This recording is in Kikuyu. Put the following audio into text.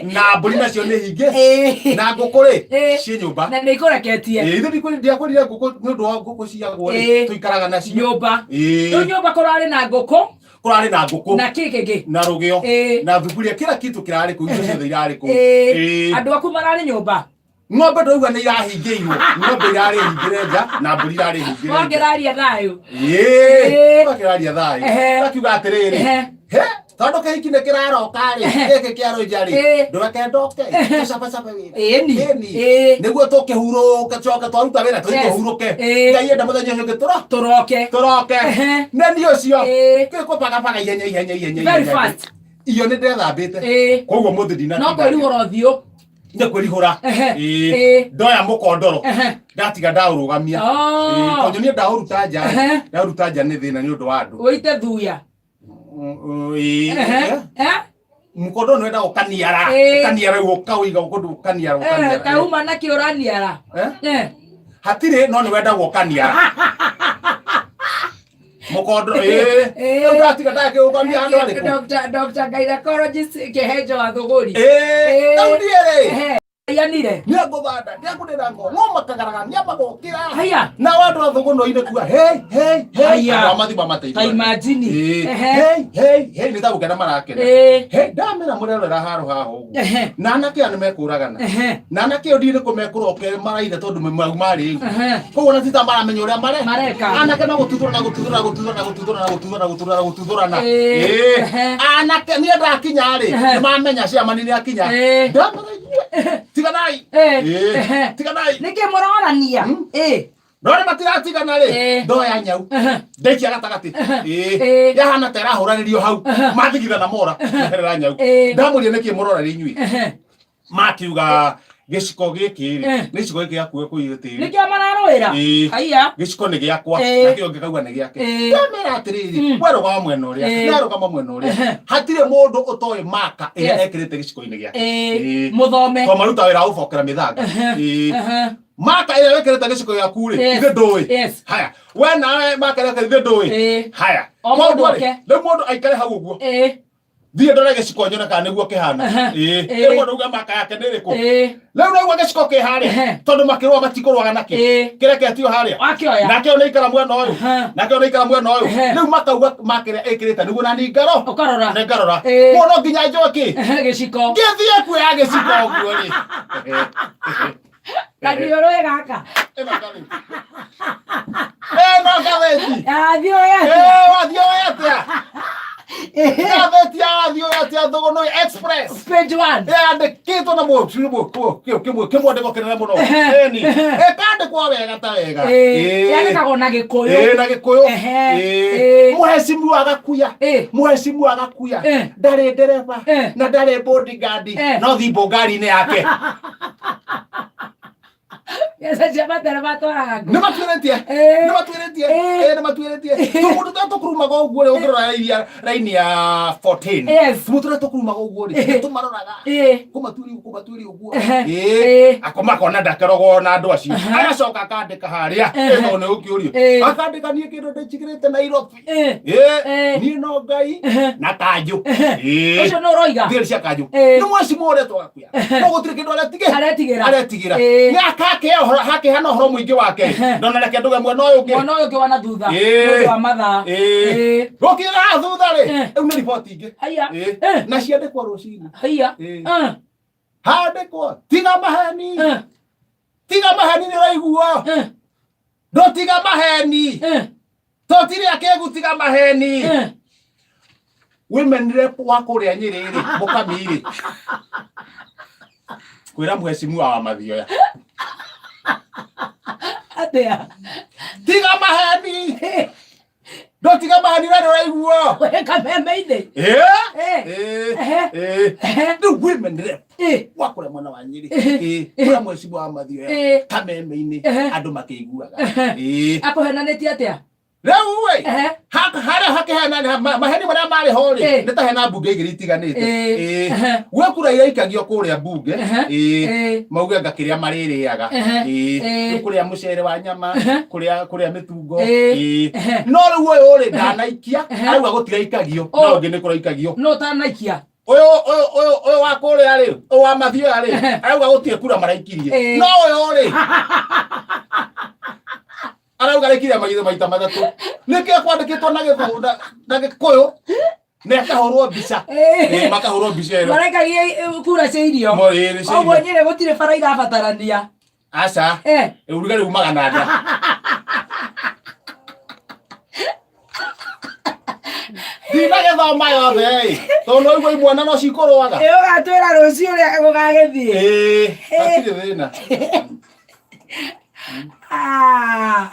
Na mbũri nacio nĩ hingĩ. Na ngũkũ rĩ, ciĩ nyũmba. Na nĩ ikũreketie. Ĩĩ, ithuĩ ndiakwĩrire ngũkũ nĩ ũndũ wa ngũkũ ciagwo rĩ, tũikaraga nacio. Nyũmba. Rĩu nyũmba kũrarĩ na ngũkũ. Kũrarĩ na ngũkũ. Na kĩ kĩngĩ? Na rũgĩo. Na thuburia, kila kitu kĩrarĩ kũu, indo ciothe irarĩ kũu. Andũ aku mararĩ nyũmba. Ng'ombe ndauga nĩ irahingĩirwo, ng'ombe irarĩ hingĩre nja na mbũri irarĩ hingĩre nja. Wangĩraria thayũ. Ĩĩ, wakĩraria thayũ. Akiuga atĩrĩrĩ, he tondũ kĩhiki nĩ kĩraroka rĩ, gĩkĩ kĩa rũnja rĩ, ndũreke ndoke tũcabacabe wĩra. Ĩni. Ĩni. Nĩguo tũkĩhurũke, tũcoke twaruta wĩra tũthiĩ tũhurũke. Ngai enda mũthenya ũcio ũngĩ tũro Tũroke. Tũroke. Na niĩ ũcio kĩkũbagabaga ihenya ihenya ihenya Very ihenya. fast. Iyo nĩ ndethambĩte. Koguo mũthĩ ndinatinda. No kwĩrihũra ũthiũ. Nĩ kwĩrihũra. Ĩĩ. Ndoya mũkondoro. Ndatiga ndaũrũgamia. Oh. Ĩĩ, tondũ niĩ ndaũruta nja. Ndaũruta nja nĩ thĩna nĩ ũndũ wa andũ. Ũite thuya. Ĩĩ. Mũkondoro nĩ wendaga ũkaniara. Ũkaniara rĩu ũkaũiga kũndũ ũkaniara ũkaniara. Kauma na kĩ ũraniara? Hatirĩ, no nĩ wendagwo ũkaniara. Mũkondo ĩĩ. Rĩu ndatiga ndakĩũgamia handũ harĩkũ? Dr. Gynecologist Kĩhenjo wa Thũgũri. Ĩĩ. Rĩu niĩ rĩ. Aiyanire. Nĩngũthanda, nĩngũrĩra ngo, no makagaraga, nĩamagokĩra. Haya. Nao andũ a thũgũno-inĩ kuga, hey, hey, hey. Haya. Andũ a mathima mateithũrane. Ta imagine. Ĩĩ. Hey, hey, hey, nĩ ta gũkena marakena. Hey, ndamera mũrerorera haro haha ũguo. Na anake aya nĩmekũragana. Na anake ĩyo ndiũĩ nĩkũ mekũroke maraire tondũ mau marĩ ĩu. Koguo ona ti ta maramenya ũrĩa mare. Mareka. Anake no gũtuthũrana gũtuthũrana gũtuthũrana gũtuthũrana gũtuthũrana gũtuthũrana gũtuthũrana. Anake niĩ ndakinya rĩ, nĩmamenya ciamani nĩakinya. Ndamera inyuĩ, tiganai. Tiganai. Nĩkĩ mũrorania? No nĩ matiratigana rĩ, ndoya nyau ndaikia gatagatĩ. Yahana ta ĩrahũranĩrio hau, mathigithana mora meherera nyau. Ndamũria nĩkĩ mũrorania inyuĩ, makiuga gĩciko gĩkĩ rĩ, nĩ gĩciko gĩkĩ gĩakuo kũiyũrĩte tĩri. Nĩkĩo mararũĩra? Ĩĩ. Haiya. Gĩciko nĩ gĩakwa, nakĩo ngĩkauga nĩ gĩake. Ndamera atĩrĩrĩ, we rũgama mwena ũrĩa, na rũgama mwena ũrĩa, hatirĩ mũndũ ũtoĩ maka ĩrĩa ekĩrĩte gĩciko-inĩ gĩake. Mũthome. To maruta wĩra wa gũbokera mĩthanga. Maka ĩrĩa wĩkĩrĩte gĩciko gĩaku rĩ, ithe ndũĩ. Haya, we nawe maka ĩrĩa wĩkĩrĩte ithe ndũĩ. Haya. O mũndũ Koguo rĩ, ake. rĩu mũndũ aikare hau ũguo, thiĩ ndore gĩciko nyone kana nĩguo kĩhana. Rĩu mũndũ auge maka yake nĩ ĩrĩkũ. Rĩu naigua gĩciko kĩ harĩa, tondũ makĩrũa matikũrũaga nakĩo, kĩreketio harĩa. Wakĩoya. Nakĩo nĩ ikara mwena ũyũ, nakĩo nĩ ikara mwena ũyũ. Rĩu makauga maka ĩrĩa ĩkĩrĩte nĩguo na niĩ ngaro Ũkarora. Nĩ ngarora. Kuo no nginya njoe kĩ? Gĩciko. Ngĩthiĩ kuoya gĩciko ũguo rĩ. Kaniũrũĩ gaka. Ĩno ngathĩti. Ĩno ngathĩti. Athiĩ oe atĩa? Wathiĩ oe atĩa? Ngathĩti ya wathiĩ oe atĩa Thũgũnũĩ Express. Page 1. Yandĩkĩtwo na kĩmwandĩko kĩnene mũno. Ĩni. Ĩkandĩkwo wega ta wega. Yandĩkagwo na Gĩkũyũ. Ĩĩ, na Gĩkũyũ. Mũhecimiwa Gakuya. Mũhecimiwa Gakuya. Ndarĩ ndereba na ndarĩ bodyguard, no thimbo ngari-inĩ yake. Mbeca cia matereba atwaraga ngũ. Nĩ matuĩrĩtie. Nĩ matuĩrĩtie. Nĩ matuĩrĩtie. Tũmũndũ tũrĩa tũkurumaga ũguo rĩ, ũngĩrora iria raini ya 14. Tũmũndũ tũrĩa tũkurumaga ũguo rĩ, tũmaroraga. Kũmatuĩria ũguo, kũmatuĩria ũguo. Akoma akona ndakerogwo na andũ acio. Agacoka akandĩka harĩa. Tondũ nĩ ũkĩũrio. Akandĩka niĩ kĩndũ ndĩnjigĩrĩte Nairobi. Niĩ no Ngai na kanjũ. Ũcio nĩ ũroiga. Thigari cia kanjũ. Nĩ mwecimu ũrĩa twakuya. No gũtirĩ kĩndũ aretige. Aretigĩra. Aretigĩra. Nĩ akake ũhoro hakĩhana ũhoro mũingĩ wake. Ndona reke nduge mwena ũyũ ũngĩ. Mwena ũyũ ũngĩ wa na thutha. Nĩ ũndũ wa mathaa. Gũkinyĩra haha thutha rĩ, rĩu nĩ riboti ingĩ. Haiya. Na ciandĩkwo rũcinĩ. Haiya. Handĩkwo tiga maheni. Tiga maheni nĩ ũraiguo. Ndũtiga maheni. Tũtirĩ akĩgu tiga maheni. Women rep wa kũrĩa Nyĩrĩ rĩ, mũkami rĩ, kwĩra mheshimiwa wa Mathioya. Atĩa? Tiga maheni. Ndũtiga maheni we ndũraiguo. Wĩ kameme-inĩ. Rĩu women rep wa kũrĩa mwena wa Nyĩrĩ, kũrĩa mheshimiwa wa Mathioya, kameme-inĩ andũ makĩiguaga. Akũhenanĩtie atĩa? Rĩu ĩ, harĩa hakĩhena maheni marĩa marĩ ho rĩ, nĩ ta hena mbunge igĩrĩ itiganĩte. Gwĩ kura iraikagio kũrĩa mbunge, mauge anga kĩrĩa marĩrĩaga. Rĩu kũrĩa mũcere wa nyama, kũrĩa mĩtungo. No rĩu ũyũ rĩ, ndanaikia, arauga gũtiraikagio, no ũngĩ nĩ kũraikagio. No ũtanaikia. Ũyũ ũyũ ũyũ ũyũ wa kũrĩa rĩ, ũyũ wa mathioya rĩ, arauga gũtirĩ kura maraikirie. No ũyũ rĩ, arauga raikirie maitho maita matatũ. Nĩkĩo kwandĩkĩtwo na gĩthũ na gĩkũyũ na ĩkahũrwo mbica. Ĩĩ, makahũrwo mbica ĩno. Marekagia kura cia irio. Mo, ĩĩ, nĩ cia Ũguo irio. Nyĩrĩ gũtirĩ bara irabatarania. Aca. Ũrugarĩ umaga na nda. Ndinagĩthoma yothe ĩ, tondũ no igua imwana no cikũrũaga. Ĩ, ũgatwĩra rũciũ ũrĩa gũgagĩthiĩ. Ĩĩ, hatirĩ thĩna. Ah.